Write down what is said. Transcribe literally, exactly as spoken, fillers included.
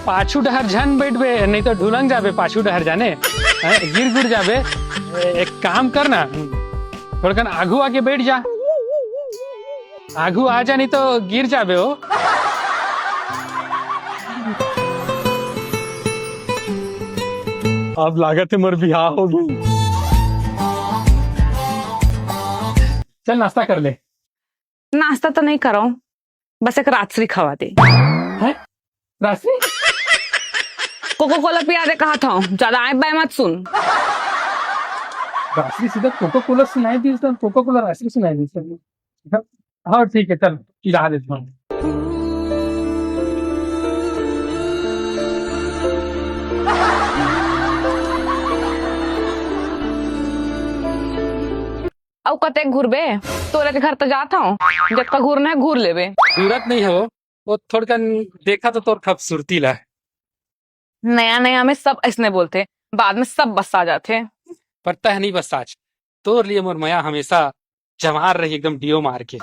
पाछू डहर झन बैठबे, नहीं तो ढुलंग जाबे पाछू डहर जाने, हैं, गिर गुर जाबे। ए, एक काम कर ना, थोड़कन आगू आके बैठ जा। आगू आ जा, नहीं तो गिर जाबे हो। अब लागत हे मोर बिहाव होगे। चल नाश्ता कर ले। नाश्ता तो नहीं करो, बस एक राजश्री खवा दे। हैं? राजश्री? कोको कोला पिया दे कहा था, ज्यादा आए बाय मत सुन। राजश्री सीधा कोको कोला सुनाई दी, तो कोको कोला राजश्री सुनाई दी। हाँ ठीक है, चल पिला देता हूँ। अउ कतेक घूरबे? तोरे के घर त जात हव, जतका घूरना हे घूर लेबे। घूरत नहीं हो, वो थोड़कन देखा तो तोर खूबसूरती ला। नया नया में सब ऐसने बोलथे, बाद में सब बस्सा जाथे। पर तह नहीं बस्साच, तोर लिए मोर मया हमेशा जमार रही, एकदम डीओ मार के।